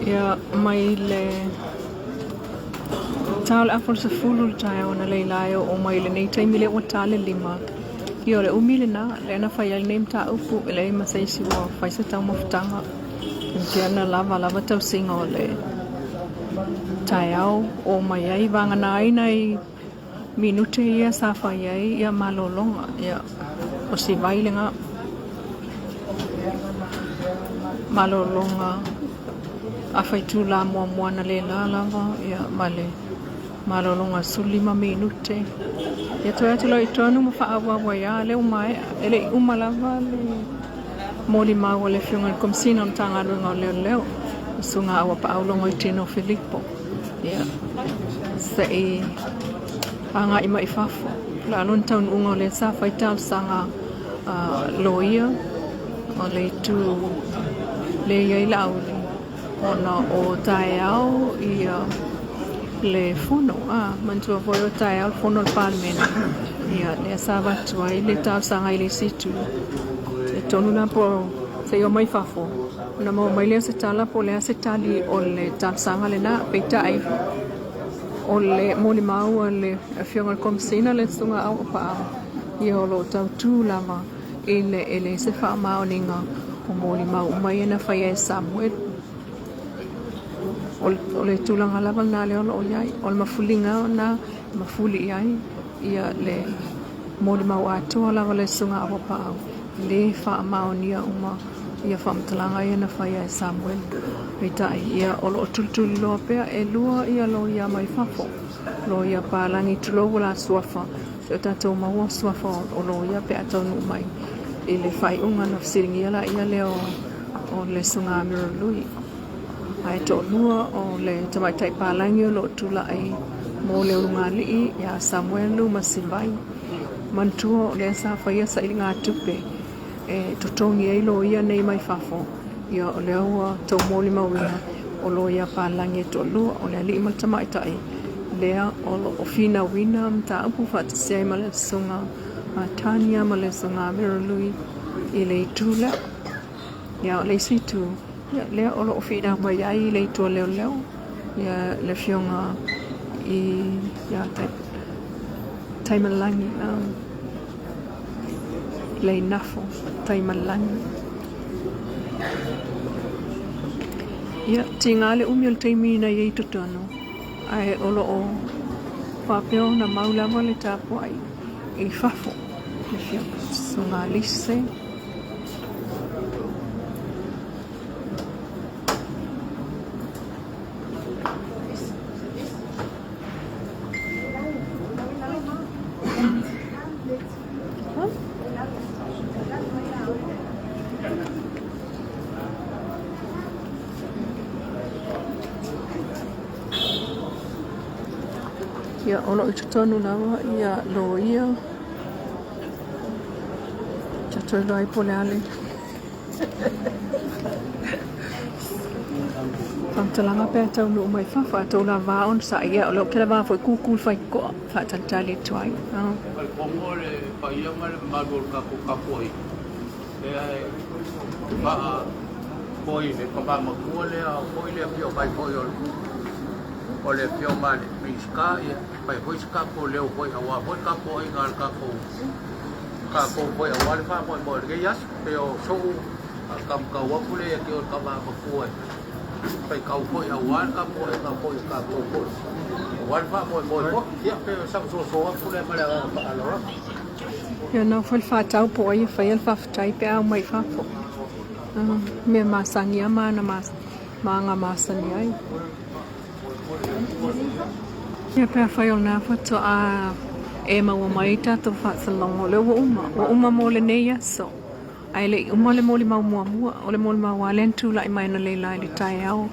Ia, mai le ta o le afa o le 10 i le taeao analeila e oo mai i lenei taimi lea ua ta le 5. Ia, o le umi lena, lea na fai ai lenei mataupu, e leai ma se isi ua fai se taumafataga. E na lava lava tausiga o le taeao oo mai ai, vagana ai nai minute ia sa fai ai ia malologa. Ia, o si vai lena malologa afa itula muamua analeila lava, ia, ma le malologa 15 minute. Ia toe atu loa i totonu ma faaauau ai lava lea ua maea. E le i uma lava le molimau a le Afioga i le Komesina o le Matagaluega o Leoleo, le Susuga Auapaau Logoitino Filipo. Ia, se i agai mai i fafo. O le a lona taunuuga o lea sa fai talosaga a loia o le itu lea e i ai Laauli ona o taeao ia le fono. A, manatua foi o taeao le fono a le Palemene, ia lea sa avatu ai le talosaga i le isi itu. E tonu la po o se i omai fafo ona maua mai lea o se tala po o le a se tali o le talosaga lena. Peitai, o le molimau a le Afioga i le Komesina le Susuga Auapaau, ia o lo o tautū lava i le e leai se faamaoniga o molimau uma ia na faia e Samuelu. O le tulaga lava lena lea o lo o i ai. O le mafuliga lena e mafuli i ai ia le molimau atoa lava le Susuga Auapaau e le faamaonia uma ia faamatalaga ia na faia e Samuelu. Peitai, ia o lo o tulituliloa pea e lua ia loia mai fafo, loia palagi tulou o la suafa, se o tatou maua suafa o loia pe a taunuu mai i le faaiuga na fesiligia laia lea o le Susuga Mirror Lui. Ae toalua o le tamaitai palagi o lo o tulai mo le ulugalii ia Samuelu ma Sivai. Manatua o lea sa faia sailigatupe e totogi ai loia nei mai fafo, ia o lea ua tau molimauina o loia palagi e toalua, o le alii ma le tamaitai lea o lo o finauina mataupu faatasi ai ma le Susuga a Tania ma le Susuga Mirror Lui i le itu lea. Ia, o le isi itu, ia, lea o lo o finau mai ai le itu a leoleo, ia, le Afioga i ia Taimalagi, Leinafo Taimalagi. Ia, tiga le umi o le taimi na i ai i totonu, ae o lo o faapea ona mau lava le tapuai i fafo, le Afioga Susuga Lise. Ia, o lo o i totonu lava ia loia. Tatou iloa ai po o le a le faamatalaga pe a taunuu mai fafo. A tou lava onosai, ia o lea ou te lava foi kukū le faitotoa e faatalitali atu ai. O le pomo o le paia ma le mamalu o le tatou tapuaiga, lea e faafoe i le tama matua lea foi le afio mai foi o le afioga i le Minisita, ia fai foi se tatou leo foi aua foi le tapuaiga a le tatou tatou foi aua le faamoemoe o lenei aso. Pei o so'u taumatau atu lea ia te oe le tama matua e faitau foi aua le tapuaiga foi a tatou foi aua le faamoemoe foi. Ia pei o sau soso atu lea ma le agaga faaaloalo. Ia nau foi le faatau po o ai e faia le faafetai pe a omai i fafo. Mea masani lava ma ana ma aga masani ai. Ia pe afai o lena faatoa e maua mai tatou faasalogo, o lea ua uma, ua uma mo lenei aso. Ae le i uma le molimau muamua, o le molimau lava lea na tulai mai analeila i le taeao,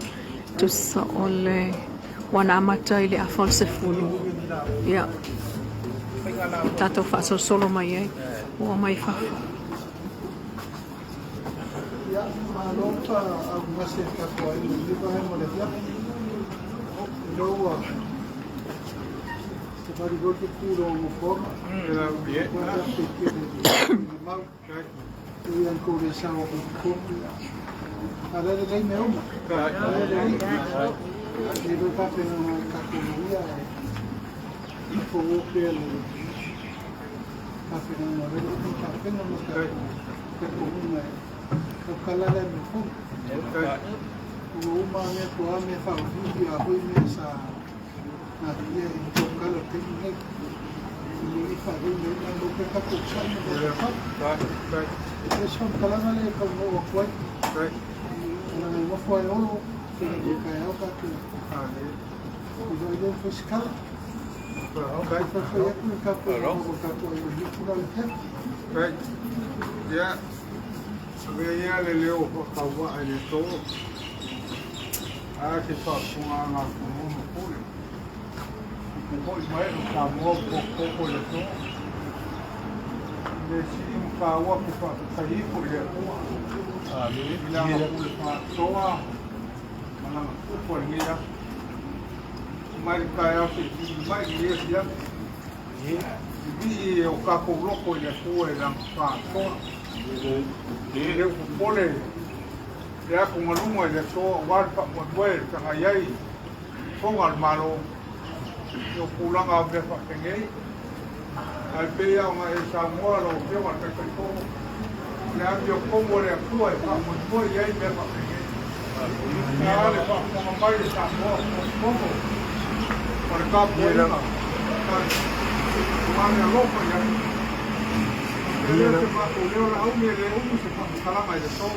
tusa o le ua na amata i le afa o le 10. Ia, tatou faasolosolo mai ai, ua omai fafo. Ia, malo faaugase i le tatou aiga i lenei vaega o le afiafi. I lou ua savali loa le tu i lou nofoaga. Faafetai tele i le mau. E ui lava ina tou le sao atu i totonu, ia, a o la e lelei mea uma. O la e lelei. E le faapena na o tatou manuia, ae faaauau pea le tapenaga o lea ua uma ona tapena ma le tatou talitonuga e tautala le amiotonu. Ua uma mea po o a mea faauliuli a foi mea sa natia i tautala i le taimi lenei. Ina ia faalele ai malo pea tatou sai ma tatou fai. O se faamatalaga lea e tau oo atu ai. Leaga e nofo lava e Olo, e taeao tatou iloa ai lea ma fai se tala. Ia, avea ia le leo faatauvaa i le aso, ae se faafofogaaga a Tumua ma Pule. I te foi mai o Samoa ua potopoto i le aso. I mea sili ma taua ke faafetai ifo i le Atua i lana pule faatoa ma lana tufa i lenei aso. Mai le taeao seia vili mai lenei afiafi. Vivii o tatou loto i le Atua i lana faasoa. E le o popole le atugaluga i le aso aua le faamoemoe e feagai ai fofoga o le Malo i o tulaga o mea faapenei. Ae pei lava ona e saunoa lau Afioga i le Taitaifono, o le amiotonu a le Atua e faamoemoe i ai mea faapenei. E a le faafofoga mai a Samoa o Fono o le tapuaiga aua le alofa i ai. E le o se matou leo lauli e le umi se faamatalaga i le aso.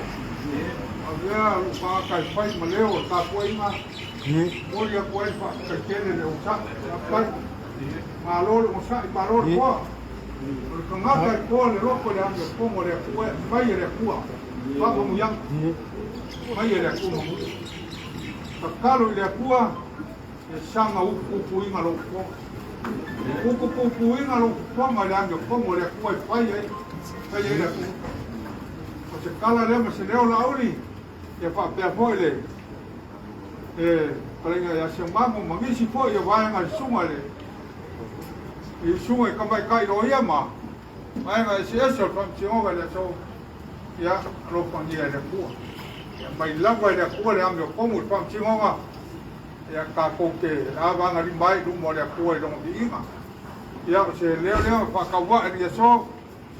Avea lou tagata e fai ma leo o le tapuaiga, momoli atu ai le faafetai tele i le onosai. Faafetai. Malo le onosai, malo le toa. O le tagata e toa le loto i le amiotonu a le Atua e aumai e le Atua faamanuiaga. Mai e le Atua manuia. Tatalo i le Atua e saga upuupuina lou fofoga. Upuupuina lou fofoga i le amiotonu a le Atua e fai ai, fai ai le Atua. O se tala lea ma se leo Laauli, ia faapea foi le e fetalaiga ia Seumanu ma nisi foi o vaega i susuga i le i susuga i tamaitai loia ma vaega eseese o le Faamasinoga i le aso, ia alofagia e le Atua. Ia mai lava e le Atua le amiotonu i le Faamasinoga, ia tatou te avagalima ai i luma o le Atua i Lona viiga. Ia o se leo lea e faatauvaa i le aso,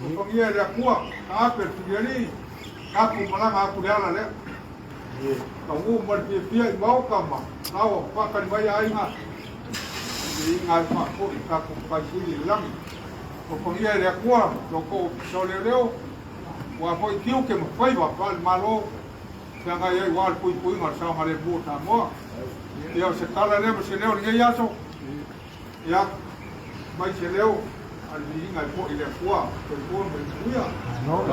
alofagia e le Atua, taape le Filialii, tatou malaga atu le ala lea. Taunuu ma le fiafia i maota ma laoa faatali mai aiga, viiga ai faafoi i tatou Matai Sili i le lagi. Alofagia e le Atua lo outou Ofisa o Leoleo, aua foi tiute ma faiva faale-Malo feagai ai aua le puipuiga o le saogalemu o Samoa. Ia o se tala lea ma se leo i lenei aso, ia mai se leo a le viiga e foi i le Atua. Soifua ma ia manuia.